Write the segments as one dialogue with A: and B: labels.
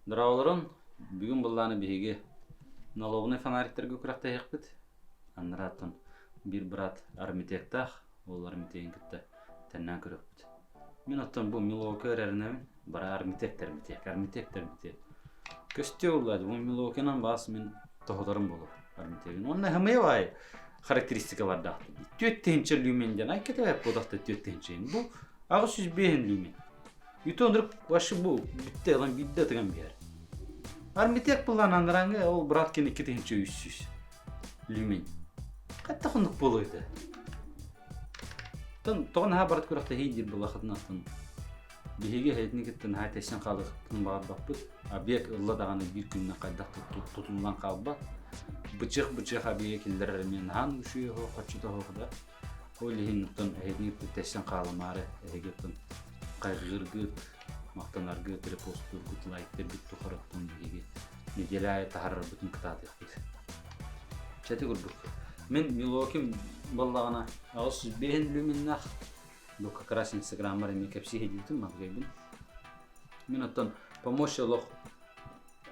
A: Дорооболорун, бүгүн быллааны биһиги налобунай фонариктарга күрэхтэһиэхпит. Аннарааттан биир брат армитектаах, ол армитегин кытта тэннээн көрүөхпүт. Мин оттон бу Милока эрэринэбин, бара армитект армитек, армитект армитек. Көстүө буллаады, бу Милокинан баас мин тоһутарым болу армитегин. Онна хымыя баай характеристикалардаахтар. Түөт тыһынча люмен диэн, айката буодахта түөт тыһынча. Бу 805 люмен. Үтө онурук вообще бу бүттэ ылан биирдэ ытыган биһэр. Армитек буллан андаранга ол брат кин 2300 люмен. Хатта хонук буолуо этэ. Тон тоҕо наһаа барыт күрэхтэһии диир буллахытын аттын. Биһиги эһэтини кытта наһаа тэйсэн хаалыахпытын баҕарбаппыт. Объект ылла даҕаны биир күннэн хайдах тутуллан хаалбат. Бычыах-бычыах объект киллэрэр эмиэ наһаа үчүгэй хоччото оһох да. Ол иһин оттон эһигини тэссэн хаалымаары эһиги оттон хайҕыыргыт, махтанаргыт, репостуургут, лайктаргыт тухары оттон биһиги неделя аайы таһаарарбытын кытаатыахпыт. Чэти курдук. Мин Милуоким буоллаҕына 805 люминнах бу как раз инстаграммар эмиэ кэпсии сылдьыбытым матгайбын. Мин оттон помощь олох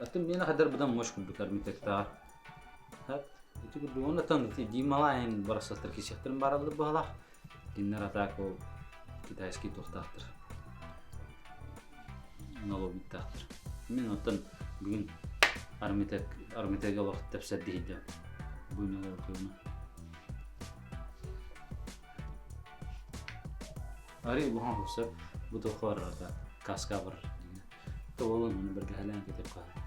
A: Атын миэнэ хайдар быдан мощь курдук армитектааҕар. Ити курдук оннотон ити Дималаайын барахсаттар кисиэхтэрин баараллар быһалаах. Кинилэр атаак ол китайский туохтаахтар. Налогиктаахтар. Мин оттон бүгүн Армитек Армитеге олох тэпсэрдиһийдим. Бу налогиуна. Ари улахан хопсор бу тохор каска бар. Тоҕолон оны бэргэһэлээн кэтеп хаалар.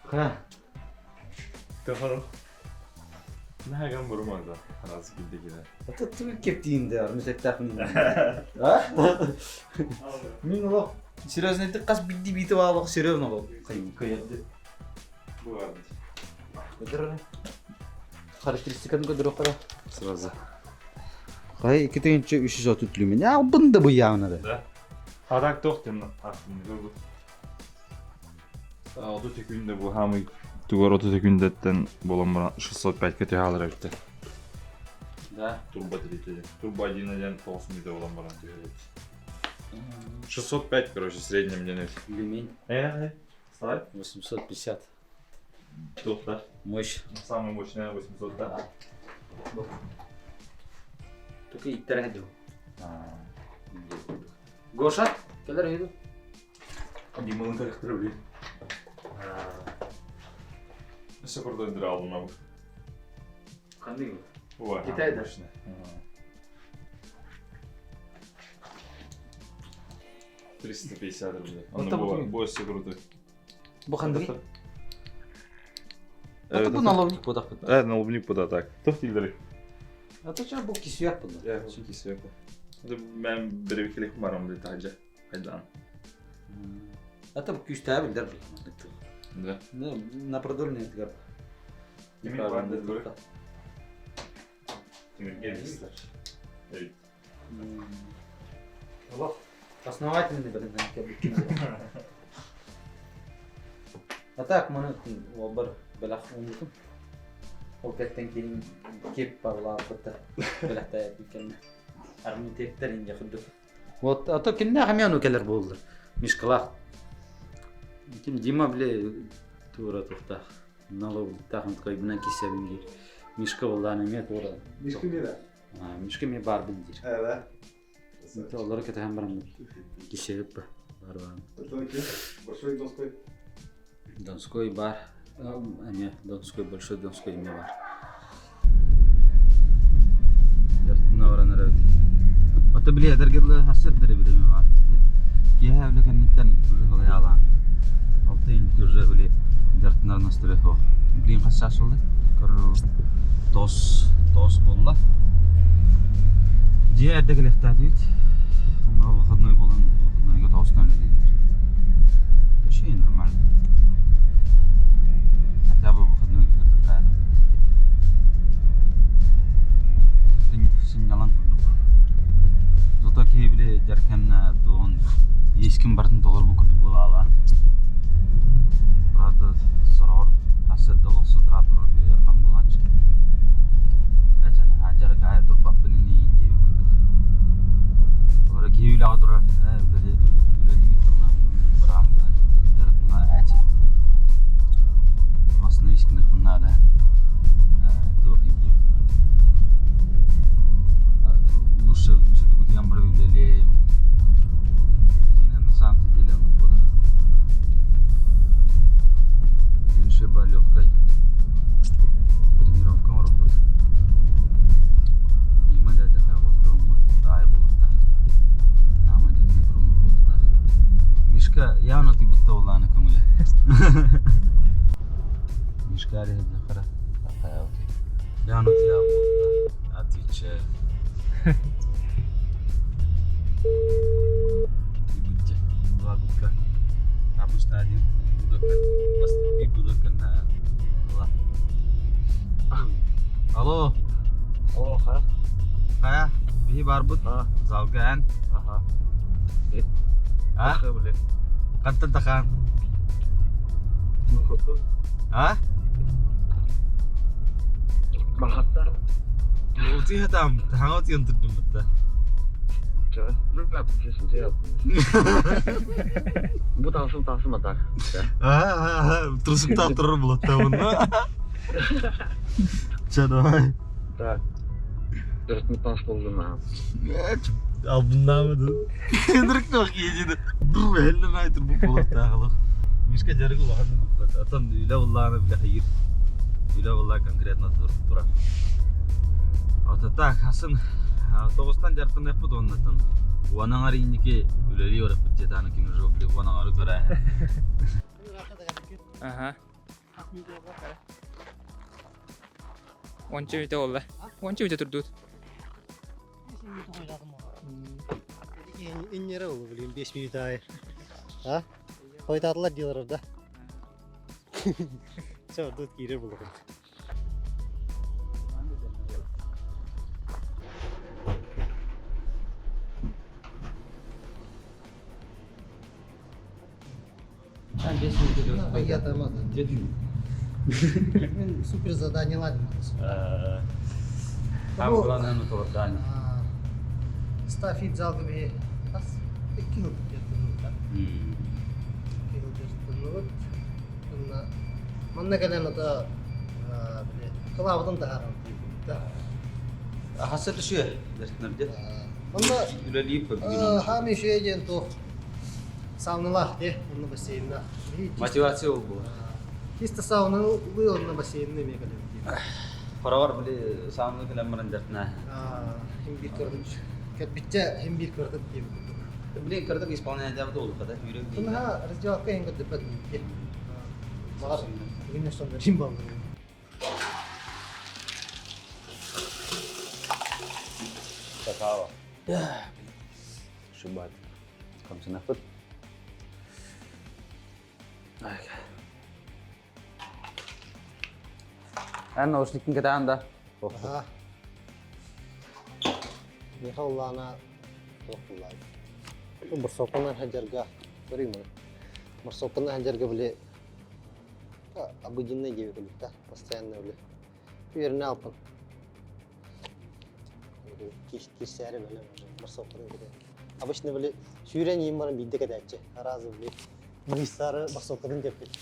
B: Ха. Тохору. Наһаган бурумада раз килдигине.
A: Ата тугу кептиинде армитектаах мин. А? Мин олох серьезно хас бидди биити баалох серьезно олох кыйды.
B: Бу бар.
A: Көдөрөр. Характеристиканы көдөрөккө сразу. Хай 2330 люмен. Албын да быйаана да.
B: Да. А так тохтем аттым көрбүт. Оту секүндө бу хамый тугар оту секүндөттен болон баран 605 ке түһалар эбиттер.
A: Да.
B: Турбо 3 Турбо 1 9 мүтө болон баран түһэр 605, короче, в среднем ден
A: Люмень.
B: Э, ставь.
A: 850.
B: Туох да?
A: Мощь.
B: Самый мощный 800 да.
A: Только иттер эдю. Гоша, келер үйді.
B: Дималын коллектор блин. Өссө курдук өндүрэ алдым
A: Қандай
B: Ой,
A: Китайда?
B: мощный. 350 рублей.
A: Вот
B: Оно
A: там
B: было
A: вот
B: больше крутой.
A: Бу қандай? Это бу наловник бодақ
B: Э, налобник пода так. Тух тилдери.
A: А то ча бу кисүйәк бұлда.
B: Э, кисүяк. Мен бір келек барам дейді тажа. Қайдан.
A: Это бу күстә билдер.
B: Да.
A: Ну, на продольный тигар.
B: Тимир бар да көрө. Тимирге бистер. Evet.
A: Олох основательный блин, А так маны олбар бэлэх ууммутум. Ол кэттэн киһим кип баҕалаабыта бэлэхтээбит кэннэ. Армитектер инде курдук. Вот, а то киннээх эмиэ ону кэлэр буоллар. Мишкалаах. Ким Дима, бile туора туохтаах. Налогтаах койбунан киссэбин диир. Мишка буоллаан эмиэ туора.
C: Мишка мира.
A: Мишка эмиэ баарбын диир.
C: Да.
A: Олору кэтэһэн бараммыт киссэбит бар баар.
C: Большой Донской.
A: Донской бар. Эмиэ Донской, Большой Донской эмиэ бар. Дартына баран эрэбит. Ото били этэргэ дылы сырдыры бириэмэ бар. Киэһэ үлэ кэнниттэн уже балайаалаан. Алта инники уже били дартынар настрой суох. Блин хас чаас буолла? Көрө тос тос буолла. Дьиэ эрдэ кэлиэхтээтибит. Онно выходной буолан выходнойга тоҕустан үлэлииллэр. Вообще нормально. Хотя бы выходнойга кырдыктаатахпыт. Сынньалаҥ курдук. Зато киһи били дьарканна туон иэскин барытын толорбут курдук буолаала. Правда, сороҕор сарсыарда олох сытыра турар ыарахан буолааччы. Эчэн дьарыкаайа турбаппын ини диэбит курдук. Олоро киһи үлэҕэ турар, ээ үлэлиибит тыллаах быраам. Мишка явно ты будто улаана көҥүлэ. Мишка ареһыды хара. Явно ты будто. Отвечаю. И будьте. Два гудка. Обычно один гудок, bir гудок на два. Алло.
C: Алло, ха?
A: Хайа, биһи барбыт. Залга эн.
C: Ага.
A: А? Хантан тахаан? А?
C: Махатта.
A: Утуйа там, хаҥа утуйан турдум бытта.
C: Бу таҥасым таҥасым атак.
A: Трусуктаах турар булаттаабынна. Чэ, давай.
C: Так. Дөрөтүн таҥас болдум аа.
A: Албыннаабыт. Ынырык туох киһи Бу эллин айтыр бу буолуохтаах Мишка дьарык улахан буппат. Отон үлэ буллаана билэ хайыр. Үлэ буллаа конкретно турар. Ото так, хасын тоҕустан дьарыктаныахпыт уоннаттан. Уон аҥар инники үлэлии барыппыт диэтааны кин уже били уон аҥары көрөө.
D: Аха. Уонча бүтэ буолла. Уонча бүтэ турдут.
E: Иннere oldu bileyim 5 минут айы. А? Хойдадылар дийлер да. Все, тут кирер булдык. Я там это. Мен супер задание ладим.
A: Абылананы толордаани.
E: Стафит залгы ас 2 жыл жертінута. 2 жыл жертінуыт. Манна кэлэн ото били кылаабытын таһааран да.
A: Хаса түшүө дэртинэрде.
E: Онно
A: Үлэлиип
E: хаами үчүгэй диэн туох сауналаах дии онно бассейннаах.
A: Мотивация ол буолар.
E: Чисто сауналы онно бассейнна эмиэ кэлэбит дии.
A: Хороҕор били саунаны кэлэн баран дэртинэ.
E: Хим биир кырдык кэлбиччэ хим биир кырдык диэбит курдук.
A: Блин, кырдык исполнение дьабыт олуха да үүрэг дии.
E: Наһаа раздевалка иһин көрдөппөт дии. Баҕар бүгүн соннорим буоллар.
A: Какао. Шубат. Хамсынахпыт. Эн наушникин кэтээн да?
E: Аха. Миэхэ улаана туох буллаай. Борсуокканан сылдьарга көрүҥ Борсуокканан сылдьарга били обыденный диэбит курдук да постоянно били үөрэнэ алпын. Киирсээри бэлэм уже борсуокканан кэтэ. Обычно били сүүрэн иин баран биирдэ кэтээччи. Аразы били быыстаары борсуоккатын кэппит.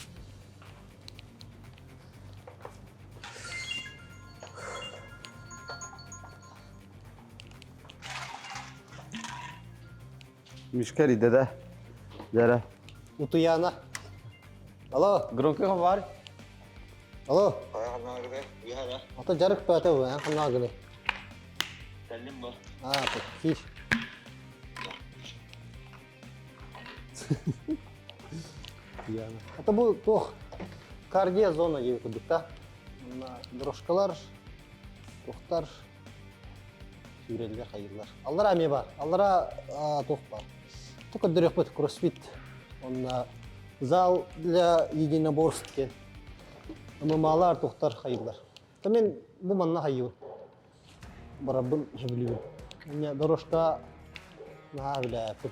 A: Мишка эрийдэ да? Дьэрэ.
E: Утуйаана. Алло.
A: Громко говори.
E: Алло. Ата дьарык бөтө бу, эн ханна гыны? А, киш. Ата бу туох кардио зона диэбит курдук да. Манна дорожкалар, туохтар сүүрэллэр хайыыллар. Аллара эмиэ бар. Аллара туох бар. Только көрдөрүөхпүт кроссфит. Онно зал для единоборств диэн. ММАлар туохтар хайыыллар. Та мен бу манна хайыыбын. Барарбын сөбүлүүбүн. Мне дорожка наһаа билээппин.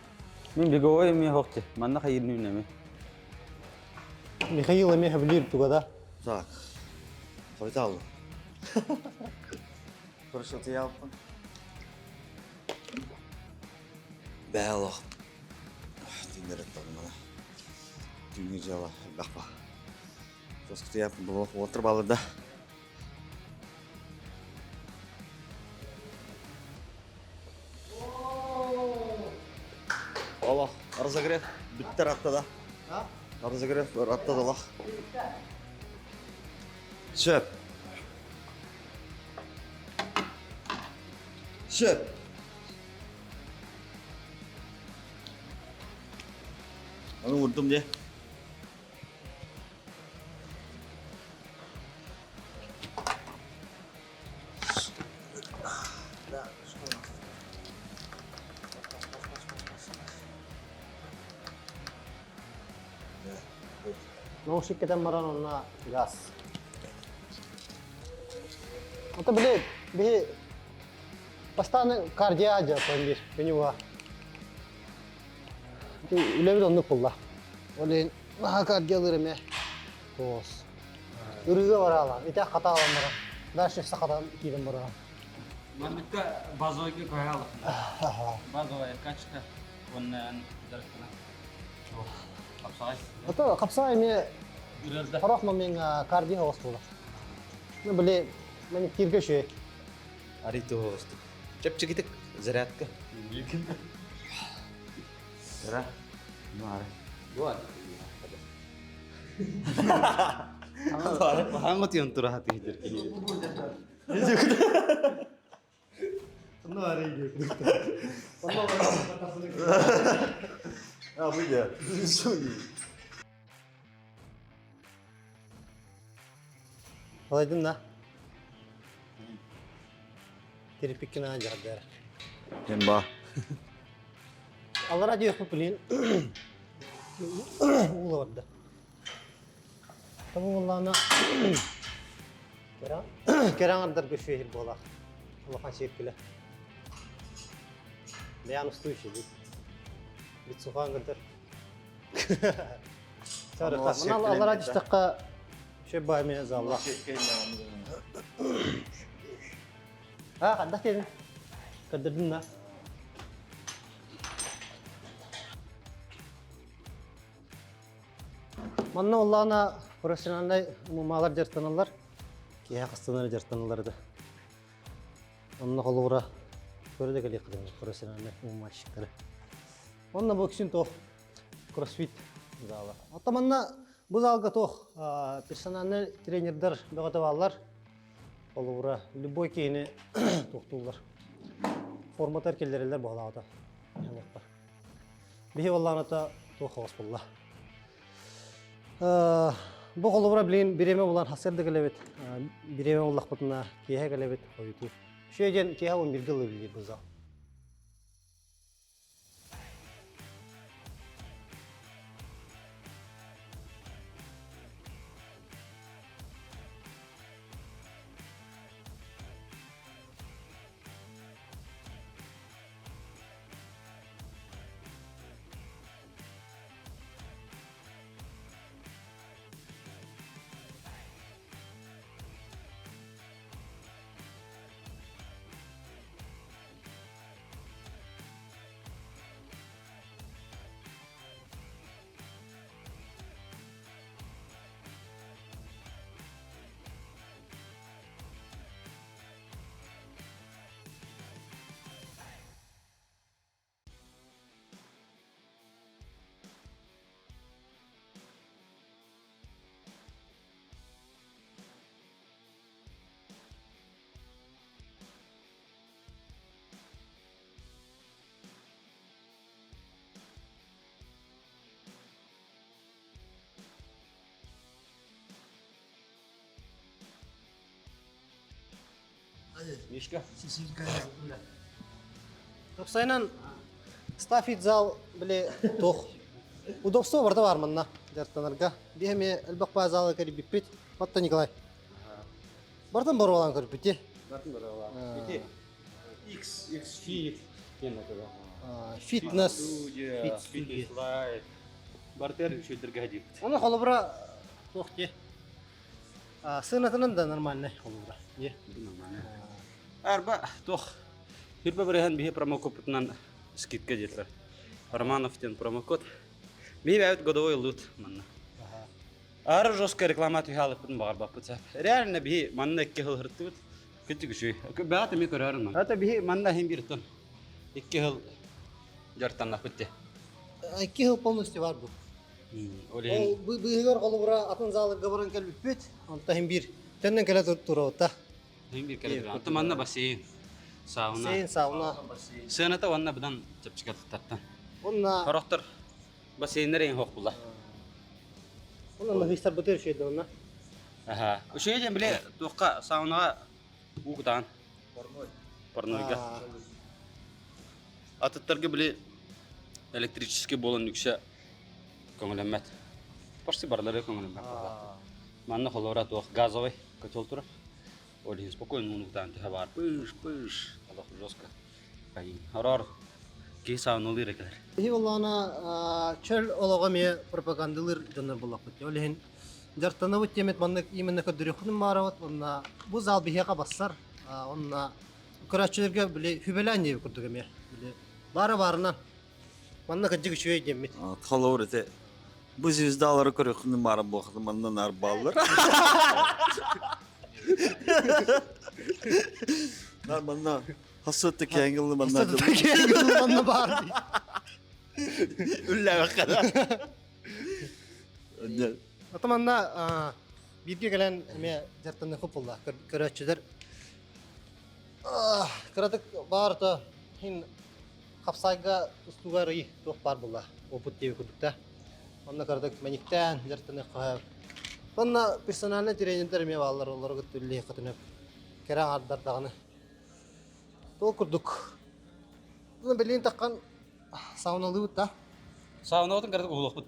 A: Мин беговой эмиэ суох Манна хайыырын үүнэми.
E: Михаил эмиэ сөбүлүүр туга да.
F: Так, хойутааллым. Хорошо, утуйааппын. Бээ олох түүннэр өттөҕүнэ түүҥҥү дьыала элбэх ба. Тоскутуйааппын булуох уотур бааллар да. Олох, разогрев бүттэр аттада. Разогрев аттада олох. Сөп. Сөп. Ону уурдум дии.
E: Наушник кэтэн баран онно газ. Это, блин, биһи бастааны кардио дьарыктанан биир күнү быһа. Үлэбит оннук булла. Ол иһин наһаа кардиолыыр эмиэ тоҕус. Ырыыга бараалаан, итэ хатаалан баран, дальше все хатаан киирэн бараҕын.
A: Манныкка базовайга көһө Базовая качка уонна дьарыктана. Хапсаҕай.
E: Ото хапсаҕай эмиэ Сорох момеҥҥа кардио оҕус буолар. Ну, били, маникюрга үчүгэй.
F: Арый туһуостук. Чэпчэкитик зарядка. Ра. Ну ары.
A: Хаҥҥа тиэн тураһа тиһидер киһи.
E: Ну, арый
F: А, бу дьэ.
E: Алайдым да. Терепиккин аан дьаҕардар.
F: Hem ба.
E: Аллара диэхпит блин. Уула барда. Табы буоллаҕына кэрэ аҥардарга үчүгэй буолар. Улахан сиэркилэ. Бэйэм устуу үчүгэй. Бит сухаан көрдөр. Аллара түстэххэ үчүгэй баай миэнэ залла. А, ханна кэлин? Көрдөрдүм да. Манна оллаана профессиональнай умумаалар дьарыктаналлар. Киһи хастанар дьарыктаналлар да. Онно холобура көрө да кэлиэххэ профессиональнай умумальщиктары. Онно бу үксүн туох кроссфит зала. Оттон манна бу залга туох персональный тренердэр бөҕөтө бааллар. Холобура любой киһини туохтууллар. Форматар киллэрэллэр буолаҕата. Биһи буоллаҕына туох оҕус булла. Бу холобура билигин бириэмэ булан хасыарда кэлэбит, бириэмэ буллахпытына киэһэ кэлэбит хойутуу. Үчүгэй диэн киэһэ уон бииргэ ыллыыр бу зал.
A: Мишка.
E: Тупсайынан стафит зал били туох удобство барда бар манна дьарыктанарга. Биһи эмиэ элбэх баа залы кэрийбиппит. Отто Николай. Бартан боруолаан көрбүт дии.
A: Бартан боруолаан. Ити X, X Fit диэн этэ.
E: Фитнес.
A: Фитнес лайф. Бартер үчүгдэргэ диэбит.
E: Оны холобура туох дии. Сыанатынан да нормальный холобура. Дии.
A: Арба туох Хүрбэ барыһан биһи промокодпутунан скидка диэтилэр. Романов диэн промокод. Биһи бэйэбит годовой ыллыт манна. Ары жесткая реклама түһэ баҕарбаппыт сап. Реально биһи манна икки хыл хырттыбыт. Күттүк үчүгэй. Бэҕэт эмиэ көрөөрүн манна. Это биһи манна иһин биир тон. Икки хыл дьартаннахпыт де.
E: Икки хыл полностью бар бу.
A: Ол иһин
E: Ол быыһыгар холобура атын залыгга баран кэлбиппит. Онто иһин биир төннөн кэлэ туруота.
A: Иһин биир кэлэ туруо. Онто манна бассейн, сауна.
E: Бассейн, сауна.
A: Сыаната уонна быдан чэпчэки туттартан.
E: Онна
A: Хорохтор. Бассейннэр эҥин суох буолла.
E: Онон маһыыстарбытыгар үчүгэй онно.
A: Аха. Үчүгэй диэн били туохха саунаҕа уу кутаҕын. Парнойга. Атыттарга били электрический буолан үксэ көҥүлэммэт. Почти барылары көҥүлэммэт буолла. Манна холобура туох газовый котел турар. Ол иһин спокойно ууну кутаан төһө баар пыш пыш олох жестко. Хороор киһи сауналыыр экелер.
E: Киһи буоллаҕына чөл олоҕу эмиэ пропагандалыыр дьоннор буоллахпыт. Ол иһин дьарыктанабыт диэммит маннык именно көрдөрүөхпүтүн баарабыт уонна бу зал биһиэхэ бассар уонна көрөөччүлэргэ били сүбэлээн диэбит курдук эмиэ били баара баарынан манна кырдьык үчүгэй диэммит.
F: Холобур ити бу звездалары көрүөххүнүн баара буолхатын манна наар бааллар. Нар манна хасыатта кээҥилли манна
E: манна баар
F: үллээбэккэ
E: Ата манна бииргэ кэлэн эмиэ дьарыктаныахпыт буолла көрөөччүлэр кыратык баарта иһин хапсайга устууга арый туох баар буолла опыт диэби курдук да онно кыратык мэниктээн дьарыктаныахха сөп онно персональный тренердэр эмиэ бааллар олору кытта үлэлиэххитин сөп кэрэ аҥардар даҕаны Ол курдук билигин таххан сауналыыбыт да
A: Саунаҕытын кыратык уһулуохпут.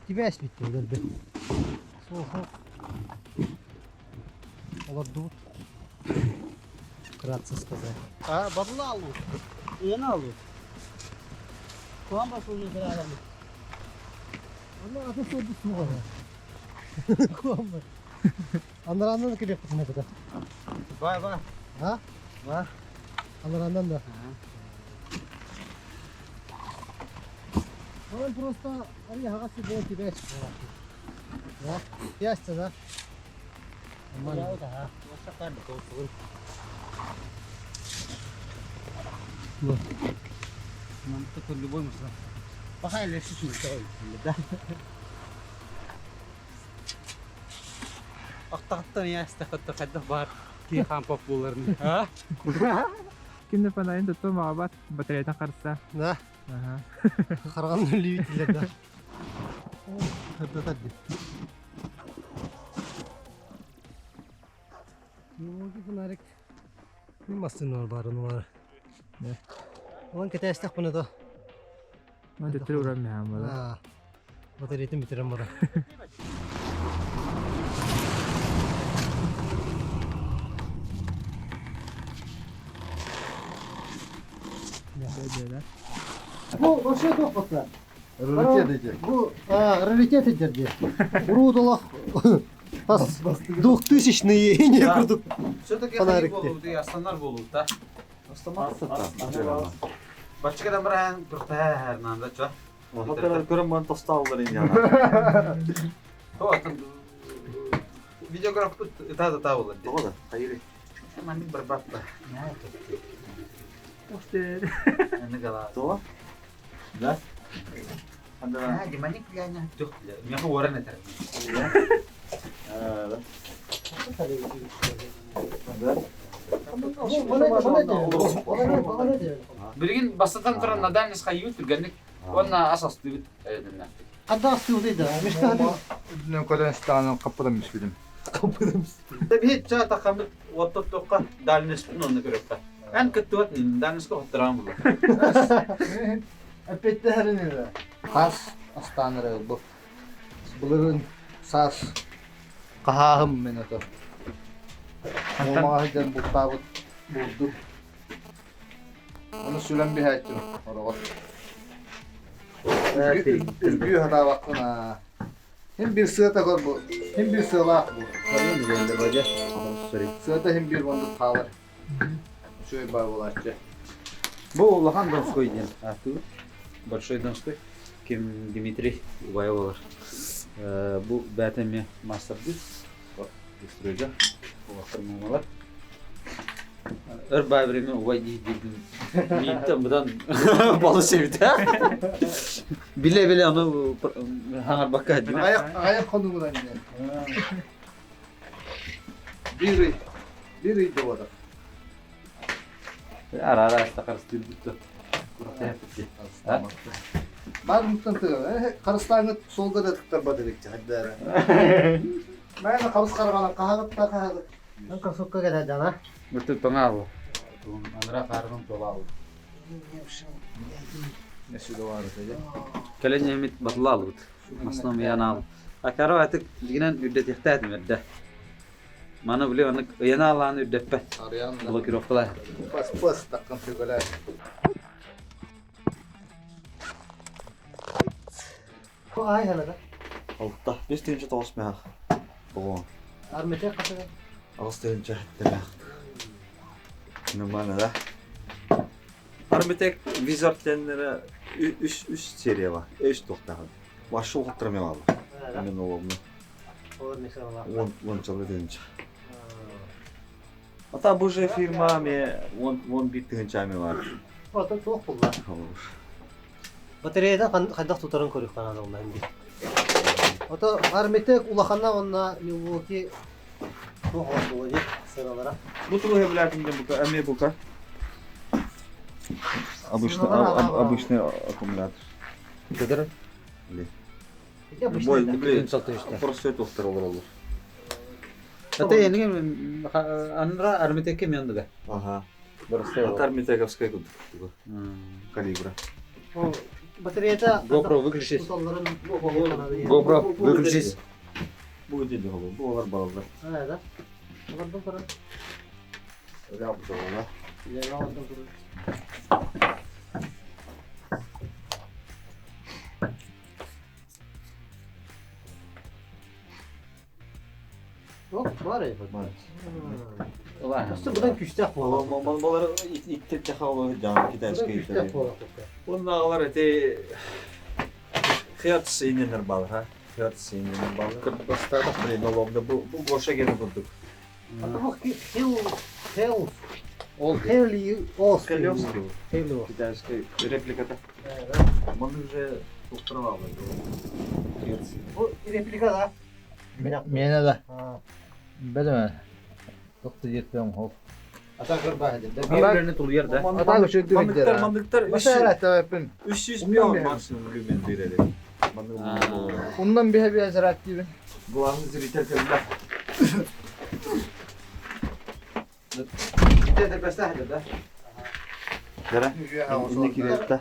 E: Тибээс бүттэ өлөрбүт. Суох Олордубут. Вкратце сказать.
A: А, бабла алу. Иена алу. Куан басылны кыраламы.
E: Аны аты суорду суоҕа. Куан Анарааннан да кэлиэхпитин этэ.
A: Бай бай.
E: А?
A: Бар.
E: Анарааннан да. Он просто они аҕас буол тибээс. Да. Ясте, да? Нормально.
A: Такой любой мусор. Пахай лешишь да. Охтоттон ястахатта хайдах баар кии хаампап буоларын.
D: Ким да фонарин туттуо маҕабат батареятын харса.
E: Да. Харҕан любителлер да. Сырдатар дии. Ну, фонарик. Мин массыына баарын бар. Онон кэтэстэхпинэ да.
D: Төттөрү уран миһаан буолар.
E: Батареятын бүтэрэн барар. Бу вообще туох бата?
F: Раритет эти.
E: Бу раритет этер дии. Уруут олох тас двухтысячные не курдук.
A: Все-таки
E: Фонарик
A: болуу, астанар болуу да. Баччыгдан баран туртаа нанда ча.
F: Хотелер көрөн бан тостааллар иньяна.
A: Видеограф ыта да болар.
F: Тоҕо да, хайыры.
A: Маннык барбат ба. Аны гала.
F: Тоҕо? Да? Анда.
A: А, диманик ляня. Тух, меха уоран этер.
F: Да. Да.
A: Билигин бастатан туран надальнис хайыы түргэнник уонна ас астыыбыт эдэннээхтик.
E: Хадда астыыбыт да. Мешка
B: Үрдүнэн көрөн истэҕинэ хаппытым түспүтүм.
A: Биһи чаа тахаммыт уоттоттуохха дальниспын онно көрүөххэ. Эн кыттыбат дальниска хоттораан булла.
G: Эппиэттэһэрин эрэ. Хас астаан эрэ бу. Былырыын саас хаһааһым мин ото. Муомаҕа сылдьан бултаабыт булдум. Ону сүлэн биһээччим ороҕор. Үргүү сатаабаккын аа. Хим биир сыата көр бу. Хим биир сыалаах бу. Сыата хим биир оннук хаалар. Үчүгэй баа буолааччы.
A: Бу улахан Донской диэн ааттыыбыт. Большой Донской. Ким Дмитрий убайа буолар. Бу бэйэтэ эмиэ маастардыы. Стройга. Улахан муомалар. Өр баай время убай дии диирбин мииттэн быдан балыс эбит. Биле-биле ону хаҥарбакка
G: Аҕыйах хонугунан диэн. Биир ый. Биир ый буолар.
A: Ара-ара харыстыырбыт да.
G: Баар тыга харыстааҥҥыт суолга да тыктарбат эбит хайдара. Мээнэ хабыс хараҕана хаһаҕыт да хаһаҕыт.
E: Кроссовка кэтэ дана.
A: Мытты тоҥаабы. Анара хаарынан толаабы. Кэлэн эмит батылаалыбыт. Маснам янаал. Акаро атык дигинен үрдэтихтээтим эрдэ. Маны били оннук ыйана алааны үрдэппэт. Блокировкалар.
G: Пас-пас таккан тыгалар.
E: Ай ханада.
F: Алта. 5 9 мэх. Тоҕо.
E: Армете хасага.
F: 8 7 мэх. Нормально, да? Armytek Wizard деннere 3 серия бар. 3 тоқтаған. Башы оқтырмай алды. Мен олымны. Он чалы тыһыынча. Ата бу же фирма ме 11 тыһыынча ме бар.
E: Ото туох булла. Батареяда хайдах тутарын көрүк канада олла инди. Ото Armytek улахана онна Milwaukee туох олар була сыналара.
B: Бу тугу билятин бука, эме бука.
F: Обычный, обычный аккумулятор.
A: Көдөр.
F: Любой, блин, просто это олар.
A: Ата эниге анра Armytekке мен да.
F: Ага. Это армитековская калибра.
E: Батареяда
A: GoPro выключись.
E: GoPro
A: GoPro выключись.
F: Бу деді ол, бу олар балалар.
E: Да. Олардан көрө.
F: Ряб да.
E: Олардан көрө. Yok var ya.
F: Бар.
E: Aslında budan күстәк була.
F: Балалар иттеп тахалы жан
E: Будан
F: китайский.
E: күстәк була.
F: Оннағалар эти Херц иненер бал, ха? Херц иненер бал. Блин, оломда бу бу гоша гене курдук.
E: Ата бу Хел Хел
A: Ол
E: Хели Ос.
F: Хелиовский.
E: Хелиос.
F: Китайский репликата. Мон уже туктырып Херц.
E: Бу реплика да.
G: Мені да. Білеме. Тоқты жетпем хоп. Ата кырбайды.
A: Бирлерine тулуяр да.
G: Ата көшөдү
F: Мандыктар, мандыктар
G: Масара табапын.
F: 300 миллион максимум люмен берели.
G: Ундан бихе бихе зарат дейбин.
F: Главный зритель когда.
A: Да.
F: Да? Не кирет да.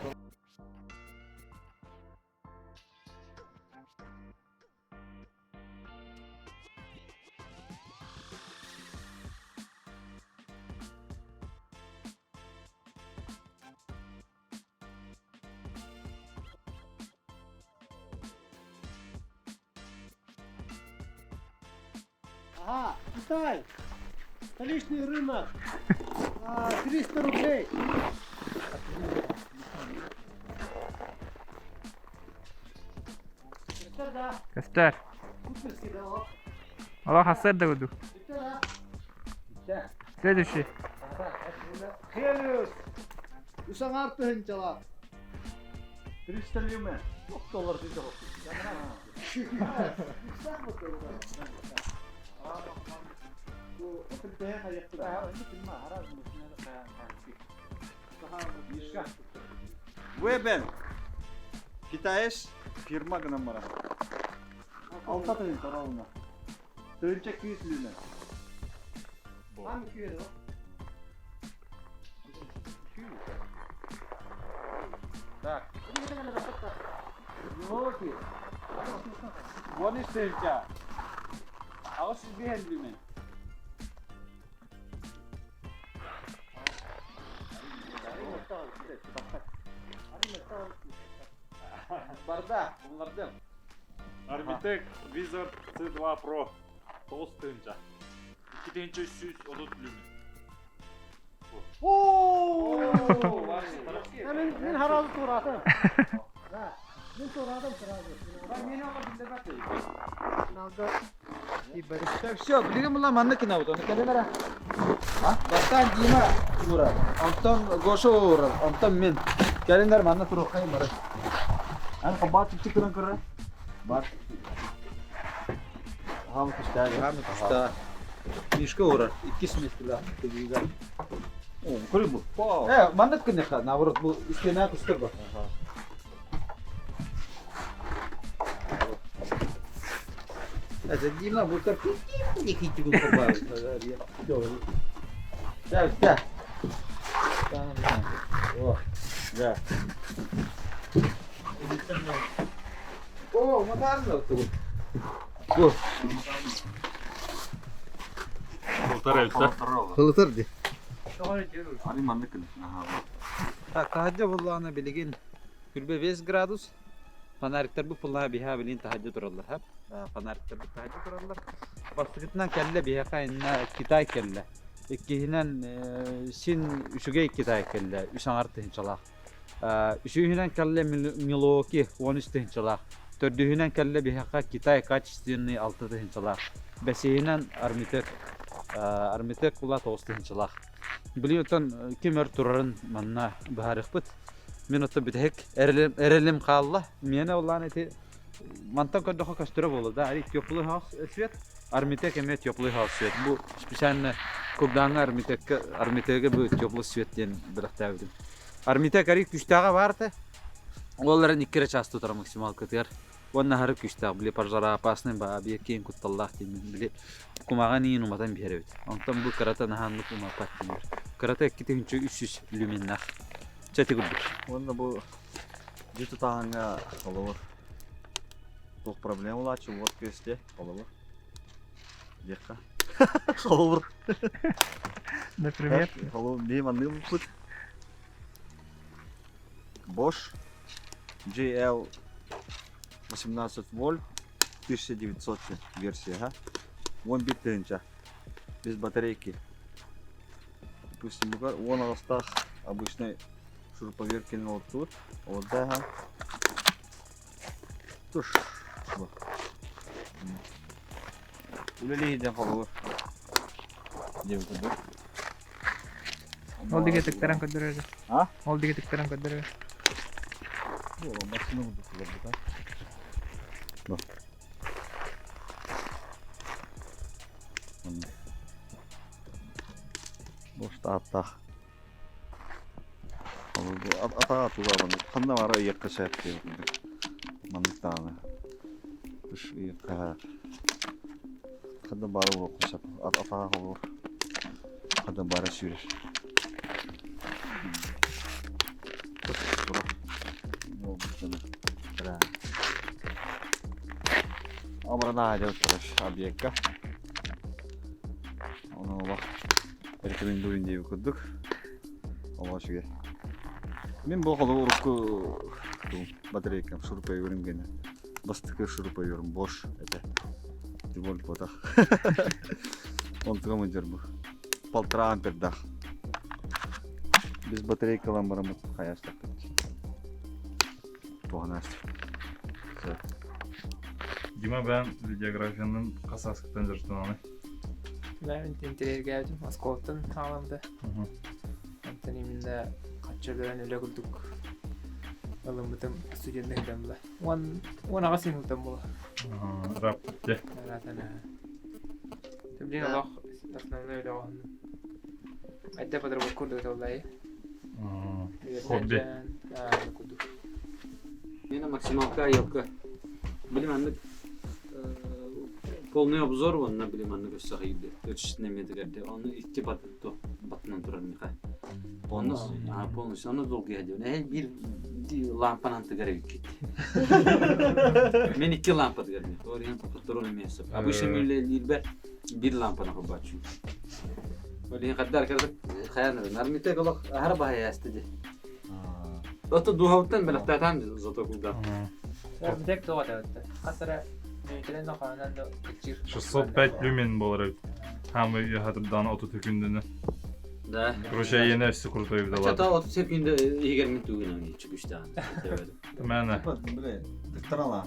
E: Ага, Китай. Столичный рынок. 300 рублей.
D: Көстөр. Алла хасар да буду. Следующий.
G: Хелиос. Үсәң артыһынчала.
A: 300 люмен.
G: Доллар дейді ғой.
F: Вебен. Китаеш фирма гына мара. Алта тыһын таралына. Тыһынча күйіс люмен.
E: Hangi köyde o?
A: Так. Milwaukee. 13 тыһыынча. 805 люмен. Барда, bunlardan.
B: Armytek Wizard C2 Pro. 9 тыһыынча. 2330 люмен.
E: Мин мин харазы туратым. Мин туратым сразу.
G: Все, билигин була манна кинабыт, оны кэлэн эрэ. Бастаан Дима уурар, онтон Гоша уурар, онтон мин. Кэлиннэр манна туруоххайын бары.
F: Эн хабаат чыпчык көрөр. Бар. Хаам күстää.
G: Хаам күстää. Мишка уурар, иккис миэстэлээх тыгыыга.
F: О, көрү бу.
G: Э, маннык гыныха, наоборот, бу истиэнэ көстөр бу. Это Дима бу Да, да.
F: О, да.
G: О, матарно тут. Бу.
B: Полтора эбит да?
G: Хылытыр ди.
F: Ани маннык гыныха.
G: Так, таһырдьа буоллаҕына билигин күрбэ 5 градус. Фонариктар бу пуллаha биһа билин таһырдьа тураллар. Хап. Фонариктар бу таһырдьа тураллар. Бастакытынан кэллэ биһиэхэ инна Китай кэллэ. Иккиһинэн син үчүгэй Китай кэллэ. Үс аҥар тыһынчалаах. Үсүһүнэн кэллэ Милуоки 13 тыһынчалаах. Төрдүһүнэн кэллэ биһиэхэ Китай качественный 6 тыһынчалаах. Бэсиһинэн Армитек. Армитек була 9 тыһынчалаах. Билигин оттон ким өр турарын манна быһаарыахпыт. Мин оттон бүтэһик эрэлим, эрэлим хаалла. Миэнэ улаан ити мантан көрдөххө көстөрө буолла да. Ари теплый хаус свет, Армитек эмиэ теплый хаус свет. Бу специально Курдаҥҥа Армитекка Армитегэ бу теплый свет диэн бэлэхтээбитим. Армитек ари күүстээҕэ баар этэ. Ол эрэн икки эрэ чаас тутара максималкатыгар. Уонна аһары күүстээх, били пожароопасный ба объект киэн кутталлаах диэммин, били кумаҕан иин уматан биэрэр эбит. Онтон бу кырата наһааннык умаппат дииллэр. Кырата 2300 люменнаах. Чэ ити курдук.
F: Уонна бу дьиэ тутааһыҥҥа холобур туох проблема улааччы уот күөстэ холобур диэххэ холобур
D: Например?
F: Холобур биһи маннык ылбыппыт Bosch GL 18 вольт 1900 версия 11 тыһыынча без батарейки допустим бугар уон аҕыстаах обычный шуруповерткин олортубут олордо туш үлэлиһиден холобур диэбит курдук
D: Ол диги тыктаран көрдөрөр.
F: А?
D: Ол диги тыктаран көрдөрөр.
F: Машина курдук олорбута. Бу. Бу штаттах. Атаға туга ханна бара ыйыкка сөп маннык даҕаны туш ыйыкка ханна бара уруокка сөп атаға холур ханна бара сүүрэр Амарана турар объекка. Оны олох рекомендуем диэби курдук. Олох үчүгэй. Мин бу холобур урукку батарейкам шуруповерым гэнэ. Бастакы шуруповерым Bosch этэ. Тем ботах. Онтуга мындыр бу. Полтора ампердах. Без батарейкалан барамыт хаястаппыт. Туһанаас.
B: Дима бэйэм видеографиянын хас ааскыттан дьарыктананый?
D: Мен интэриэһиргээбитим оскуолаттан хааланта. Онтон именно хачча өлөрөн үлэ курдук ылыммытым студенный сылдьан була. Уон уон аҕыс сылтан була.
B: Рап дьэ.
D: Араатан Блин олох основной үлэ оҕоһуннум. Айда подработка курдук этэ
B: Хобби.
D: Курдук.
A: Мена максималка айылка. Билим аннык полный обзор уонна билим аннык өссө хайды. Өчүсүнэ метргерде. Оны икки батынан турар миха. Оны полностью оны долгуя диэн. Э бир лампанан тыгар эбиккит. Мен икки лампа тыгар мен. Ориен патронум место. Обычно мен лилбер бир лампаны хобачу. Олин хаддар кырдык хаяныр. Нармите голох ахар бахая ди. Ото дуһауттан белэхтаатаан зато кулда.
D: Армитек тоҕо этэ. Хас эрэ мүнүүтэнэн да хаанан да кыччыыр.
B: 605 люмен болар эбит. Хамы яхатырдаан 30 күндүнү.
A: Да.
B: Короче, эйиэнэ өссө крутой
A: Чата
B: видалар.
A: 30 секунда иһигэр мин тугунан чүгүстээн.
B: Мээнэ.
F: Типа, бile, тыктарала.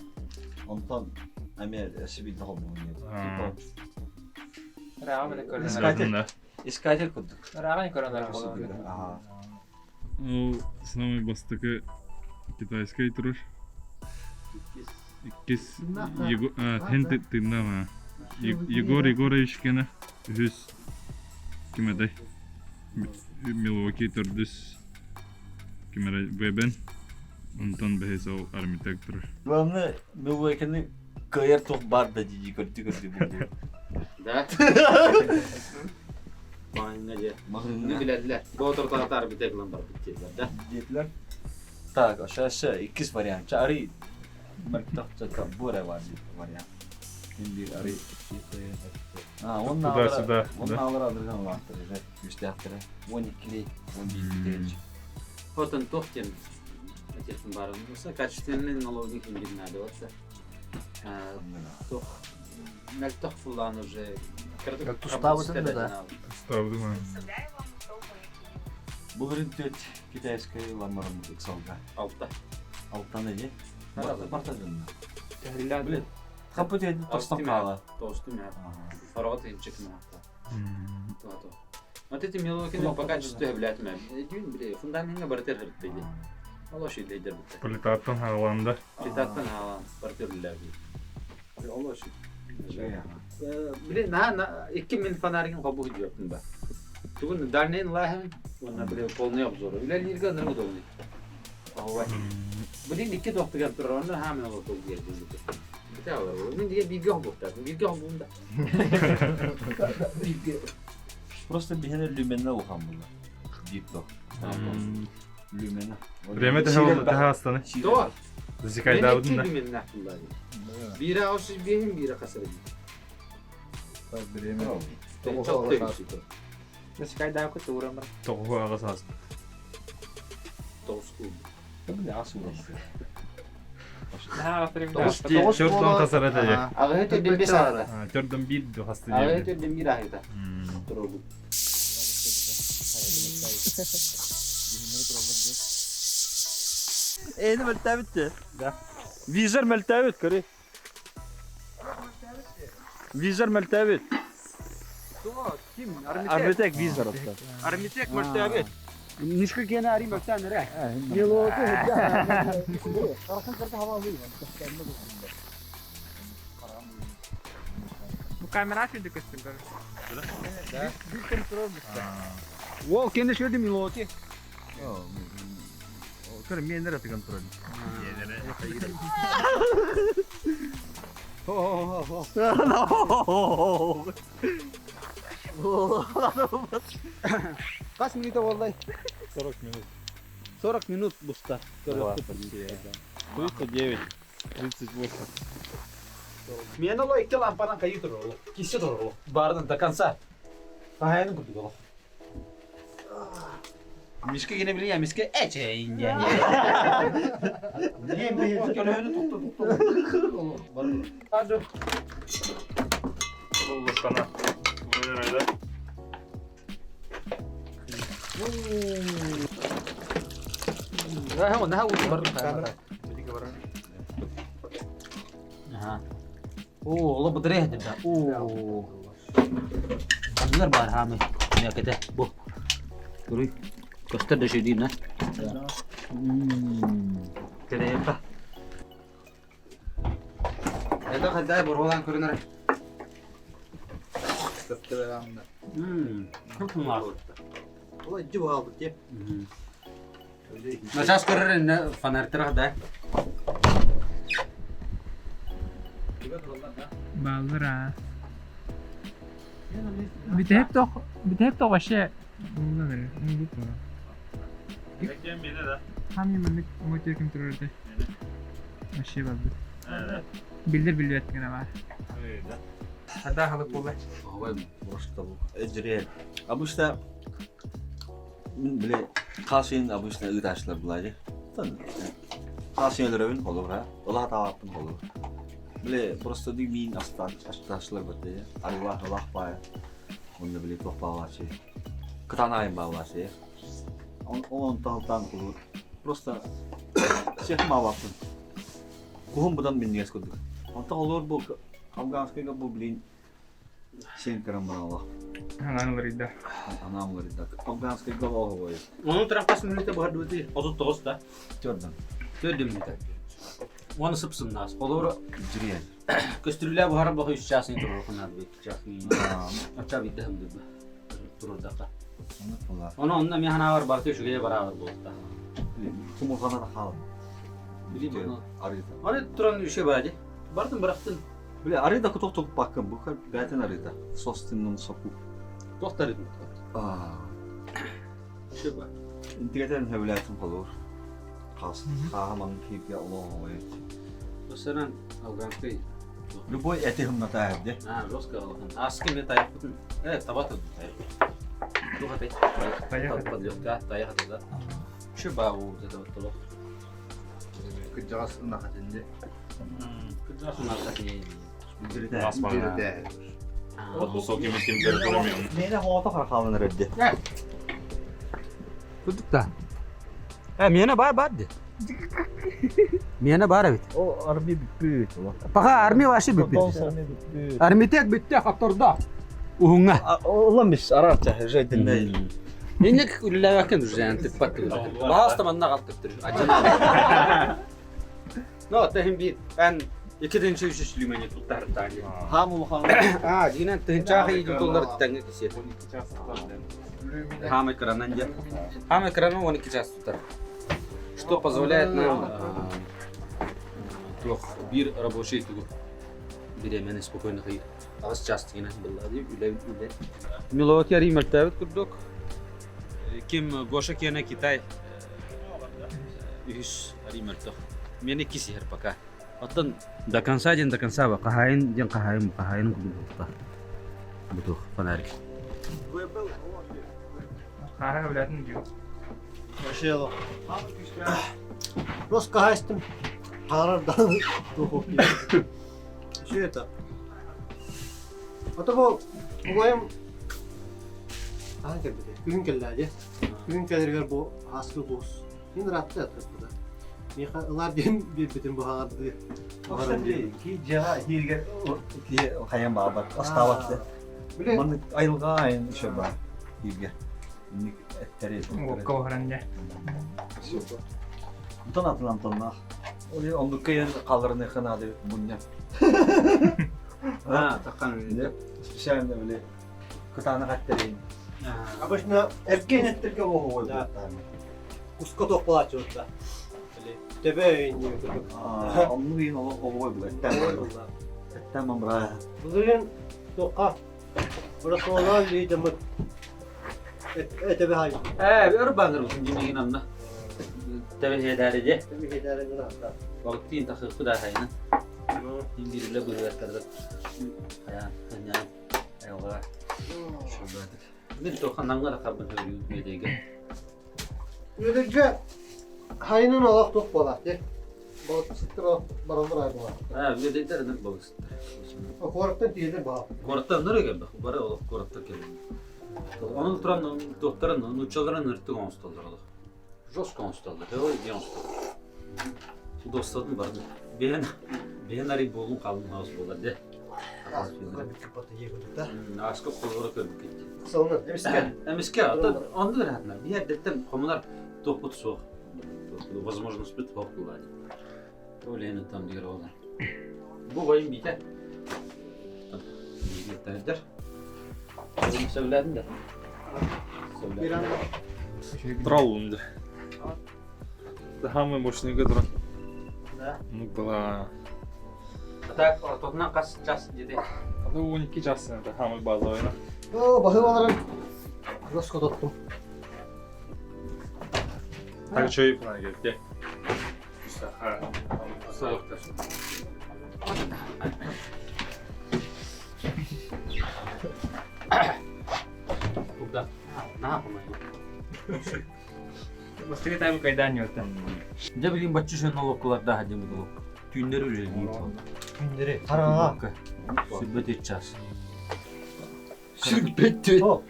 F: Онтон эмиэ сибилде холбуун. Типа,
D: Рааҕы маны көрөн
F: Искатель.
B: Да.
F: Искатель курдук.
D: Рааҕы көрөн баран
F: Ага.
B: Ол самый бастакы китайскай турар. Иккис Его хэн тыыннаах Егор Егорович кэнэ үһүс ким этэй? Милуоки төрдүс ким эрэ Вебен онтон бэһис ол Армитек турар.
F: Главное, Милуокины кыайар туох баар да дии көрдүү көрдүү булду.
A: Да. Маҥҥа дьэ. Маны билэллэр. Боотур таатар битэ гынан барбыт дииллэр да.
F: Диэтилэр. Так, ошо иккис вариант. Ча арый бу эрэ вариант. Мин биир арый А, он
B: Туда-сюда,
F: он
B: да.
F: наалар адырган улааттар, күүстээхтэрэ. 12-ли, 11
A: Хотон туох диэн этиэхпин баарын болса, качественный налогник ингин надо вот. Туох мөлтөх фуллаан уже
E: Тустаабытын да.
B: Ставдым.
F: Былырын төт китайскай ламарым иксалга.
A: Алта.
F: Алтан эди. Барта дынна.
D: Тэһиллээн.
F: Билет. Хапы теді тостан қала.
A: Тосту мэ. Фарот инчик мэ. То. Вот эти мелокины по качеству блядь мэ. Дюн бile фундаментга бартер хырттыйды. Оло шилдейдер битте.
B: Плитаттан хааланда.
A: Плитаттан хаалан бартер билер. Оло ши. Биле на на икки мин фонаригин кабыл жөптүн ба. Тугун дальний лахым, онна биле полный обзор. Үлелерге ныргы долны. Ооба. Биле икки доктуган турар, онна хамен оло тол берди. Бите алар. Мен деген бирге хобуктар. Бирге хобугунда. Бирге.
F: Просто бихене люменна ухан була. Дип то. Люмена.
B: Время тэхэ астаны.
A: До.
B: Засекайдаабытын да.
A: Мен нахтуллар. Бире аусыз бехим, бире касыр.
F: Так, время.
A: Çok tepsi.
D: Засекайдаабыт тууран бар.
B: Тоҕуһу аҕыс аас.
A: Тоғыз кул.
F: Бile асу.
D: Наһаа
B: Төрдөн хасар этэ.
A: Ағы төрден бес ағыда.
B: Төрдөн биир хасты
A: Ағы
B: диэбит.
A: төрден бир ағыда. Тұру.
F: Эни мөлтәбитте. Да. Визор мөлтәбит, көрі. Визор мөлтәбит.
G: Ким?
F: Армитек визор атта.
G: Армитек мөлтәбит. Нишка кене ари мөлтән эре.
D: Бу камера шүндү көстүм көрө.
G: Ол кене шөдү Милуоки.
F: Көрі мен это контроль.
G: Кас минута болдай?
B: 40 минут.
G: 40 минут буста.
B: 39, 38.
G: Мен оло икки лампанан кайы турар оло. Киссе турар оло. Баарынан до конца. Кахайын курдук оло. Мишке кене билин я мишке эче инде. Не билин көлөөнү токту токту. Hadi.
B: Уллукана. Уйрайда.
G: Наха Аха. Оо, оло быдыры да. Оо. Аннар бар хами. Не кете. Бу. Көрүй. Көстөр дөшүй дейм, на. Кете па.
A: Это хаддай бургулан көрүнөр. Көп
E: Олай жып алды те.
A: Сейчас көрөр фонарь да.
D: Баллар а. Бүтэһик тох, бүтэһик тох вообще булна бere. Үнгүт була.
B: Кем биле да.
D: Хами маннык оҥотуо контролерде. Вообще балды. Билдер билбэт гына бар. Хада халык була.
F: Просто бу. Эжре. Обычно мен биле кашын обычно ыдашлар булайы. Кашын өлөрөбүн болур ha. Ола табаппын болур. Биле просто ди мин астан ашташлар бите. Аллах Аллах бай. Онда биле тохпалачы. Кытаанайын баалаасы. Он таһылтаан кулу. Просто всех маалаппын. Куһум будан минньигэс курдук. Онтон олор бу афганскайга бу блин сен кырам баралла.
D: Анаан уларыйда.
F: Анаан уларыйда. Афганскайга оһобой.
A: Onun tarafta минута быһардыбыты 39 да.
F: Төрдөн.
A: Төрдө минута. Оны сыпсыннаас. Олор
F: Жириэн.
A: көстүрүлэ буһара боху үс часын турар ханаад бит часын. Ача битте хымды. Турурдака. Оны онно мен ханавар барты үчүгэй барабар буолта.
F: Кумурҕана да хаал.
A: Билим оны.
F: Арыйда.
A: Аны туран үчүгэй бади. Бартын бырахтын.
F: Бile арыйда кутук туппаккын бу бәтин арыйда. Состиннын соку.
A: Тохтар идин.
F: Аа.
A: Үчүгэй ба.
F: Интигетен хөбүләтин холур. Хас хааман киирге олоҕой.
A: Осынан афганский
F: Любой эти хымната эрде.
A: А, жестко алахан. Аски мен таяқпытын. Э, таба тут таяқ. Тух опять.
D: Таяқ.
A: Подлётка, таяқ это да. Şu ба у вот это вот толох.
H: Кыдьаҕас ынах этинде.
A: Кыдьаҕас ынах этинде.
B: Асмана. Вот высокими температурами.
F: Мene хоото харахаалан эрде.
A: Кудук да. Э, мені бар бар де. Мені бар бит.
F: О, армия бүппүт.
A: Пока армия вообще
F: бүппүт.
A: Армитек битте хатторда. Уһуңа.
F: Улам бис арарча жайдын.
A: Инек үлләвәкен уже антип патты. Баһаста манна калттыр. Но тәһим бит. Эн икиденче үчүнчү лүмәне туттар тагы.
F: Хам улахан.
A: А, дигән тыһынча хи доллар тәңге кисе. Хам экраннан я. Хам экранын 12 час тутар. Что позволяет нам туох бир рабочий тугу биремени спокойно хи аз час дигән булла дип үлә үлә. Миловат яри мәртәбә курдук. Ким Гоша кене Китай үс ари мәртәбә. Мени киси хер пока. Оттон до конца ден до конца ба кахайын ден кахайын кахайын курдук. Бутух фонарик.
D: Хаһа билэтин дию.
E: Вообще Просто кахайстым. Харардан духов. Все это. А то бу угайым Ахан кэлбитэ. Күһүн кэллээди. Күһүн кэлэригэр бу ааскы куус. Мин ыраатта ятырбыта. Миэхэ ылар диэн биэрбитин бу хаҥардыы.
F: Ки жаға хирге ки хаян баабат, астаабат.
E: Били
F: Маннык айылға айын еще бар хирге. Ник эттери.
D: Уокка уһаран дьэ.
F: Бутан атынан тоннах. Ол оннук кыйын қалырны ханады муння.
A: А, таккан
F: Специально били кытааны каттерин.
E: обычно
F: Эркен эттерге оһой.
E: Да. куска туох буолааччы Били төбө өйүн курдук.
F: Оннук иин оһой бу. Эттен. Эттен мамра.
E: Былырыын туохха Бырасуолаан лиидэммит этэбэ хай.
A: Э, өр баңыр утун жимеген анна. Тэбэ хедәре же.
E: Төбө хедәрин гына.
A: Вакытын тахы куда хайна. Индириле быһыаттарда. Хаян, хаян. Айылга. Мин тохан аңгара кабын хөрү медеге.
E: Үөдэргэ хайнын олох туох буолаат Балыксыттар баралар ай буолаат.
A: А, медейтер ныр балыксыттар.
E: Куораттан тиэлэр баа.
A: Куораттан ныр келди. Бары олох куораттан келди. Onun туран доктора нучаларын ныртык оңстолдор олох. Жестко оңстолдор. Ой, де оңстолдор. Достодун барды. Бен бен ари болун калын ауыз болар де. Аска колора көрүп кетти.
E: Салына эмиске.
A: Эмиске, онда рахатна. Бир деттен комунар тохпут суох. Возможность бит хок булады. Олени там дигер олар. Бу байым бите. Битер. Сөйләдем дә. Сөйләдем.
B: Дралунды. Самый мощный дрон.
E: Да.
B: Ну была.
A: Так, ортотунан кас час деди.
B: Ну 12 час это самый базовый.
E: О, баһы баларын жестко тоттум.
B: Так что и план где?
A: Куда? На, по-моему.
D: Бастыгы тайбы кайдан ньюта.
A: Дә билин баччы шөн олоккуларда хадим булып. Түннәр үле
E: Күндери. Хараҥа.
A: Сүббет час. Сүббет
E: О.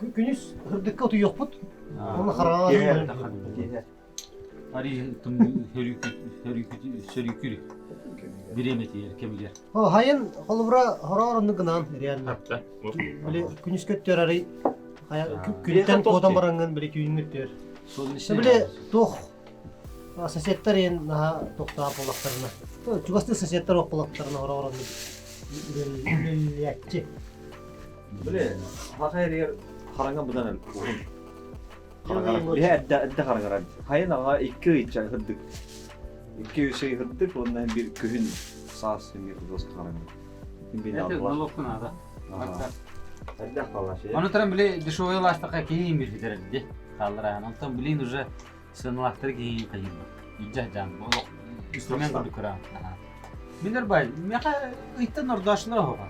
E: Күнүс ырдыкка утуйуохпут. Оны хараҥаҕа
A: Ари сөрүүкүр бириэмэтигэр кэмигэр.
E: Хайын холобура хороор оннук гынан реально. Били күнүс көттөр арый күнтэн куотан бараҥҥын били түүн көттөр. Били туох соседтар иэн наһаа тохтоох буоллахтарына. Чугастыы соседтар буоллахтарына хороор оннук үлэлээччи.
F: Били хаха эригэр хараҥа быдан уһун. Хараҥара. Эрдэ эрдэ хараҥарар. Хайын аҕа икки ый хырдык. Икки үс ый хырдык уонна bir күһүн саас эмиэ кудос хараҥа.
A: Налогку надо.
F: Эрдэ халашы.
A: Оны туран били дешевый ластака киһи бир Халлараан. Онтон блин уже сыаналаахтары киһи кайырбыт. Илдьэ жан. Инструмент курдук кыра. Билер бай, меха ыйттан ордоошулар оһоҕа.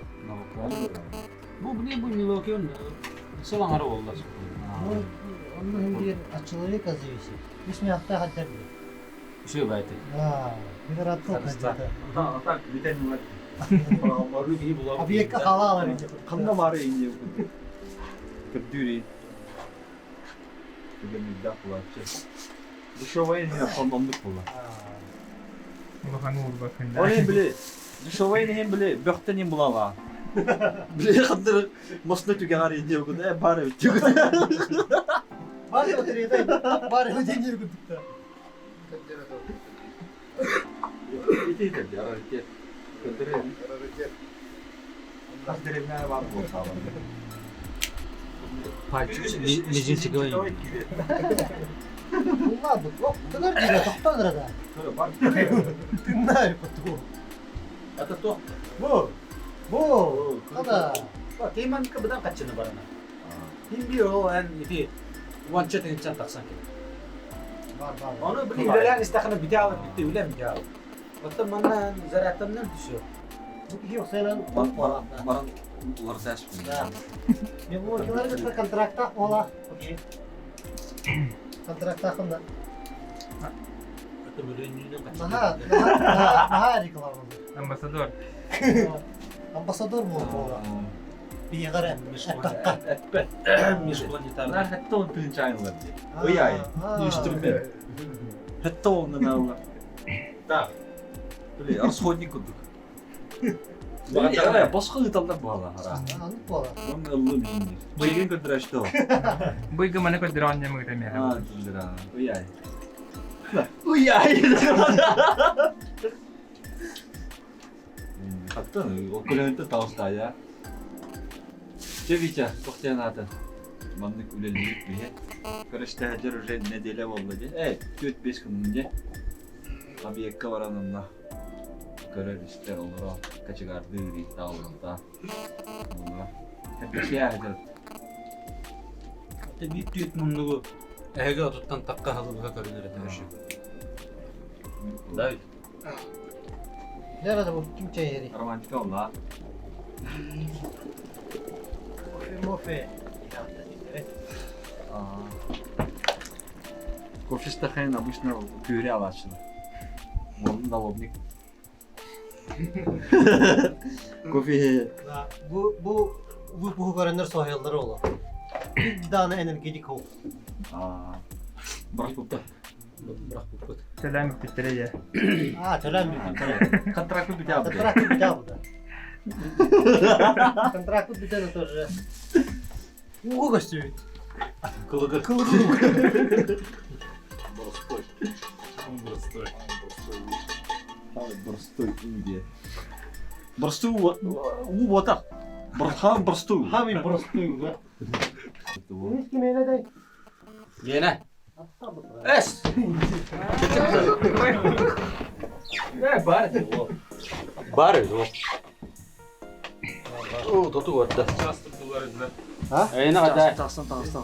A: Бу блин бу Милокион сыл аҥара буолла.
E: Онно хин от человека зависит. Үс миэхтэ хаддар.
A: Үсү байты.
E: Да, билер аттыл хаддар.
F: Так бүтэн улар.
E: Объектка халаалар иде.
F: Ханна бары инде Көпдүүри. Түгэн булааччы. Дешевая не хонномдук була.
D: Улахан уурбакын.
F: Ол били дешевая не били бөхтен им булала. Били хандыр мосны түгәгәр инде күн э бар бит.
E: Бар батареяда бар өденер күттүк.
F: Бар булса.
A: Пальчик мизинчик
E: Булла бу. Тынар дире токтонор да. Тыннар куту.
A: Это то.
E: Бу. Бу. Када.
A: Кейманка быдан каччыны барана. Хин бир ол эн ити уанча тыгынчан тахсан кел.
E: Бар бар.
A: Оны били үлелән истәхне бите алып битте үләм бите алып. Оттон манна зарядтан түсү.
E: Бу кихи оксайнан
F: Баран улар сәш.
E: Да. Мен бу килер контракта ола. Окей. Контракта хында.
A: Это мөлөннүнөн каччыны.
E: Наха, наха, наха реклама.
D: Амбассадор.
E: Амбассадор болуп була. Бигара.
A: Әппет. Межпланетарный.
F: Хәтта он тынчайнлар. Уяй. Инструмент. Хәтта он на
A: Так.
F: Били расходник кудук. Били, босқа ыталдар буала.
E: Аннык була.
F: Он ыллы мин. Быйгын көдүрәштө.
D: Быйгы маны көдүрөн нэмэ гытамэ.
F: А, көдүрә. Уяй. Уяй. Хатта, окулентте таустая. Че Витя, тоқтен аты. Маннык үлелик бие. Көрөштәһәдер уже неделя болду ди. Эй, 4-5 күн Объектка баранымна. Көрөр истер олоро качыгарды таалында. Онна. Хәбәшә
A: Ата бир түт муннугу эһэгэ отуттан такка халыбыга көрүнөр этэ өшү. Давид.
E: Nerede bu kim çayeri?
F: Романтика олла.
E: Кофе мофе.
F: Кофе стакан обычно пюре алачын. Вон налобник. Кофе.
E: Bu bu bu bu көрөнөр соһяллары ола. Bir dana energetik hop.
F: Брак бупта.
A: Бирок буппут.
D: Сэлэм бүттэрэ
E: А, төлөм бит.
F: Контракт бите абды.
E: Контракт бит абды. Контракт бит тоже. Уго көстүбүт.
A: Кылыгы.
E: Кылыгы.
H: Простой.
B: Простой.
F: Простой Индия. Простой у вот Бархан простой.
E: Хами простой, да. Миски мене дай.
A: Миэнэ. Эс! Э, бар это. Бар это. О, тоту барда.
E: А?
A: Эйна ката.
F: Тахсан тахсан.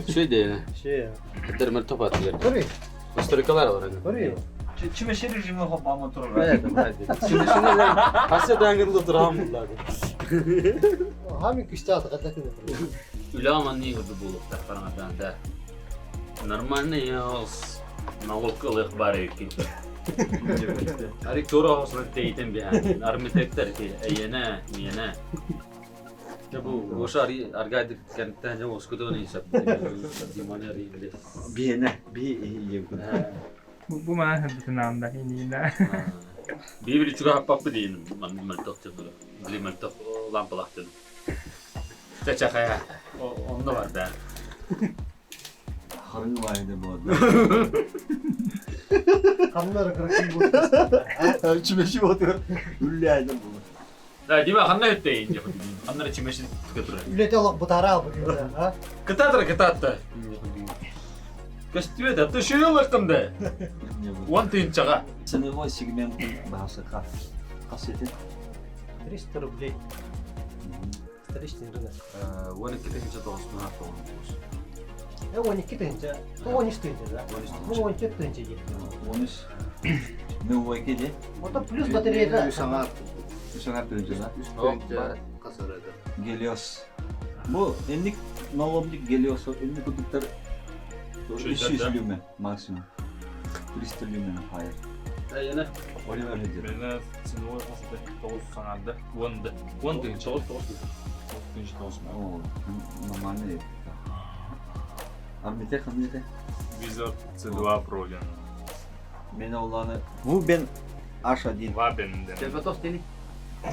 A: Шүй дейне.
E: Şey.
A: Дермер топ атылар.
E: Көрүй,
A: Настройкалар бар эми.
E: көрүй.
F: Чимеше режимі хопама турар.
A: Evet, hadi. Şimdi şimdi haset ангылда турам булар.
E: Хами күчтө аты катакын.
A: Үлә не көрдү булуктар караңадан да. Нормальный налог ылык бар экен. Ари тура хосна тейтен бихан. Армитектор ки эйене, миене. Дьэ бу Гоша аргайдык кэнниттэн дьэ оскутун иисэп Диманы арыйды.
F: Биһиэнэ, биһи ийэбит.
D: Бу манан сырдытынаанда инигинэ.
A: Биир үчүгэй хаппаппы дейин мөлтөх дьоннору. Били мөлтөх лампалаах дьону. Чачахая онно бар да.
F: Харыҥ баайда буолла.
E: Ханна кыракый буолла.
F: Чүмэчи буолла. Үллээдэ буолла.
A: Да, Дима ханна өттейин деп. Ханна чүмэчи көтүрэр.
E: Үлэтэ олох бытара бүгүн, а?
A: Кытаатыр кытаатта. Көстүбэт, аты шүйеллэххин да. Уон тыынчаҕа.
F: Ценовой сегмент баһасыка. Хас этин?
E: 300 рублей. Столичный рынок.
A: 12 999.
E: 12 тыһыынча. 13 тыһыынча, да? Ну, 14 тыһыынча диир.
F: 13. Milwaukee де.
E: Ото плюс батареята.
H: Үс аҥаар.
F: Үс аҥаар тыһыынча, да?
H: Үс тыһыынча хас эрэ.
F: Гелиос. Бу инник наломник Гелиос инник кутуктар 300 люмен максимум. 300 люмен хайыр.
A: Айана.
F: Оливер Хедер.
B: Мене ценовой хасыта тоғыз саңарды. Уонды. Уон тыһыынча. Тоғыз тыһыынча тоғыз мың.
F: О, нормальный. Армите ханныте.
B: Wizard C2 Pro диэн.
F: Мен олланы. Бу бен H1.
B: Вабен диэн.
A: Телбатос дени.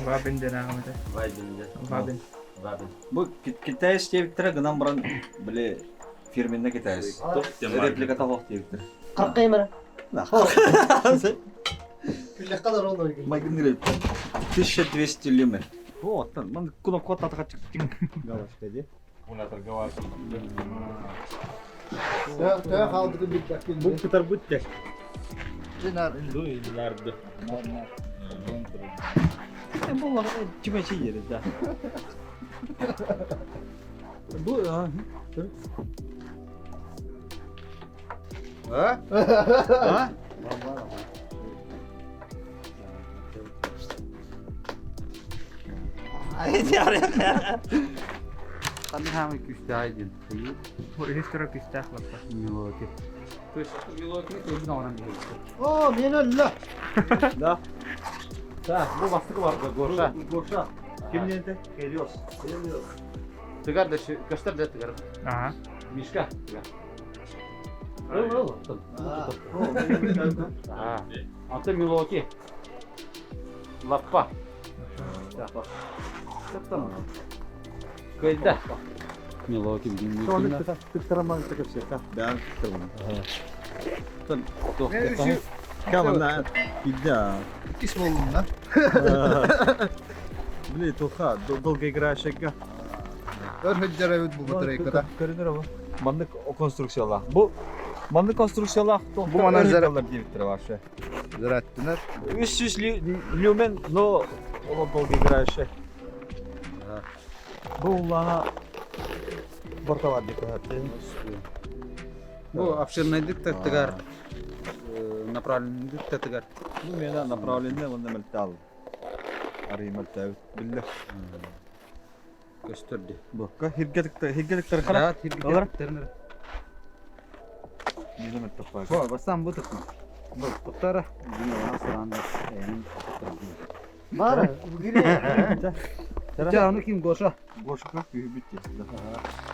D: Вабин диэн ааҕымыта.
A: Вайбен де.
D: Вабин.
A: Вабен.
F: Бу китаец диэбиттэрэ гынан баран били фирменный китаец. Реплика того диэбиттэр.
E: Қырық Күллэххэ да рон ойгун.
F: Майгын 1200 люмен. Вот, там, ман кнопку татаха чик галочка ди.
B: Уна торговаться.
H: Төһө хаалбытын билбэккин.
G: Бу кытар бутте.
B: Ну и нарды.
F: Болла чимечи yeri да. Бу а
H: А?
F: А?
G: Ханна хаамай күүстээх диэн.
D: Бу үһүс тура күүстээх лаппа.
G: Милоки. То есть Милоки өзүн оҕонон биһиги.
E: О, мен өллө.
F: Да.
G: Да, бу бастыкы бар Гоша.
F: Гоша. Ким ненте? Гелиос.
G: Тыгар да көстөр да тыгар.
D: Ага.
G: Мишка. Тыгар. Ыл, ыл, ыл. Аты Милоки. Лаппа. Кыйда. Милоки
F: Соны тыктараман тыкып Да, тыктараман. Камана пида.
H: Иккис буоллун
F: Блин, туха, долгоиграющая.
H: Өр сылдьар эбит бу батарейката.
F: Көрүнөр бу. Маннык конструкциялаах. Бу маннык конструкциялаах
H: Бу манан зара-
F: диэбиттэр вообще.
H: Зараттынар.
F: 300 люмен, но ол долгоиграющая. Бу улана бортовар деп
G: Бу обширныйдык тыгар. Направленныйдык тыгар.
F: Бу мена направленный онда мөлтал. Арый мөлтәбит. Билле.
G: Көстөрдү.
F: Бу хиргетиктер хиргетиктер кара.
G: Алар.
F: Мена мөлтәп
G: Бу бастан бу тыкны. Бу туктара.
E: Бар, бүгүн.
G: Жа аны ким Гоша?
F: Гошка күйүп битти.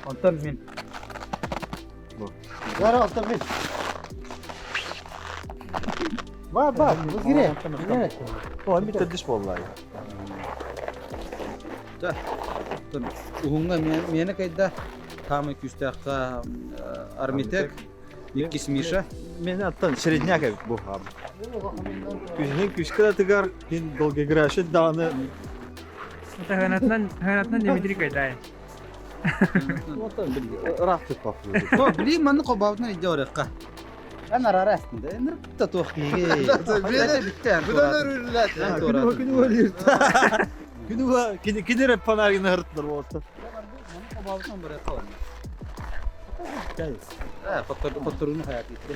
G: Онтон мен.
E: Бар, алта мен. Бар, бар, бүгүн.
F: О, битти боллай.
G: Уһуҥҥа миэнэ кайда таамай күүстээххэ Армитек, иккис Миша.
F: Мен аттан середняк эбит бу. Күзүнен күскө да тыгар, кин долгоиграющий дааны.
D: Это ханатынан Дмитрий Кайдай.
F: Отан бил ыраах туппап.
G: Бу били манны кобаабытынан идде орекка. Эн арара астында. Эн та туох киһиге.
H: Бұдан өрүлләт.
F: Күнү күнү өлүр. Күнү кини кинере фонаригин хырттыр болду.
G: Манны кобаабытынан барекка. Э, хотторуну хаят итте.